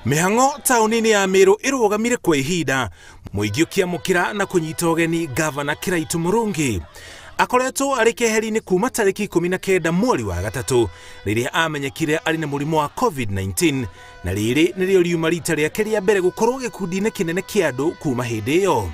Mĩhang'o taũni-inĩ ya Meru ĩrũgamire kwa ihinda mũingĩ ũkĩamũkĩra na kũnyita ũgeni Gavana Kiraitu Murungi. Akoretwo arĩ keheri-inĩ kuma tarĩki 19 mweri wa gatatũ rĩrĩa amenyekire arĩ na mũrimũ wa COVID-19, na rĩrĩ nĩrĩo riuma rita rĩake rĩa mbere gũkorwo gĩkundi-inĩ kĩnene kĩa andũ kuma hĩndĩ ĩyo.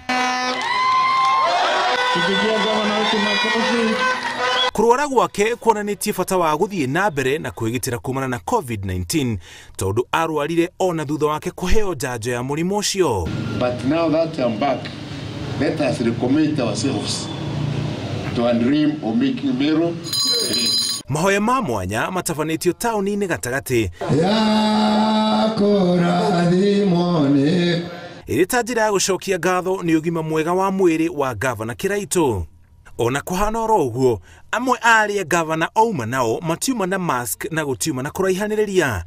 Kũrwara gwake kuonanĩtie bata wa gũthiĩ na mbere na kwĩgitĩra kumana na COVID-19 tondũ arwarire ona thutha wake kũheo njanjo ya mũrimũ ũcio. But now that I'm back, let us recommit ourselves to a dream of making Meru great. Mahoya ma mwanya matabanĩtio taũni-inĩ gatagatĩ ya kũrathimwo nĩ ĩrĩ ta njĩra ya gũcokia ngatho nĩ ũgima mwega wa mwĩrĩ wa Gavana Kiraitu. Ona kũhana oro ũguo, amwe a arĩa gavana auma nao matiuma na mask na gũtiuma na kũraihanĩrĩria.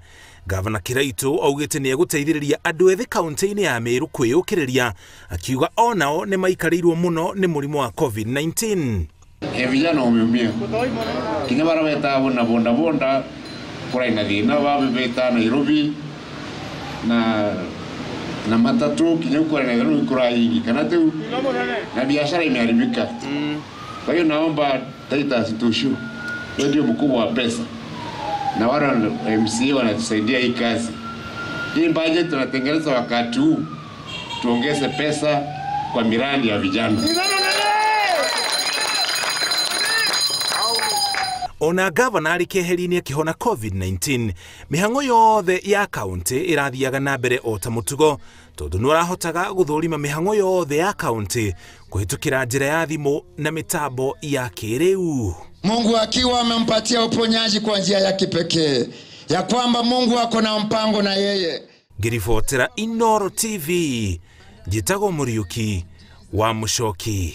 Gavana Kiraitu augĩte nĩ egũteithĩrĩria andũ ethĩ kaunti-inĩ ya Meru kwĩyũkĩrĩria, akiuga onao nĩ maikarĩirwo mũno nĩ mũrimũ wa COVID-19. Vijana wameumia kinya bara betagwo na bonda bonda kũraina thĩna babebeta Nairobi na matatu kinya kũraina thĩna kũraingi kana tu na biashara imeharibika. Kwa hiyo naomba Titus Tushu, wewe ndio mkubwa wa pesa na wale MCA wanatusaidia hii kazi. Hii budget tunatengeneza wakati huu tuongeze pesa kwa miradi ya vijana. Ona gavana arĩ keheri-inĩ akĩhona COVID-19, mĩhang'o yothe ya kaunti ĩrathiaga na mbere o ta mũtugo tondũ nĩũrahotaga gũthũrima mĩhang'o yothe ya kaunti kũhĩtũkĩra njĩra ya thimũ na mĩtambo ya kĩrĩu. Mungu akiwa amempatia uponyaji kwa njia ya kipekee, ya kwamba Mungu ako na mpango na yeye. Ngĩribotera Inooro TV, njĩtagwo Mũriũki wa Mũcoki.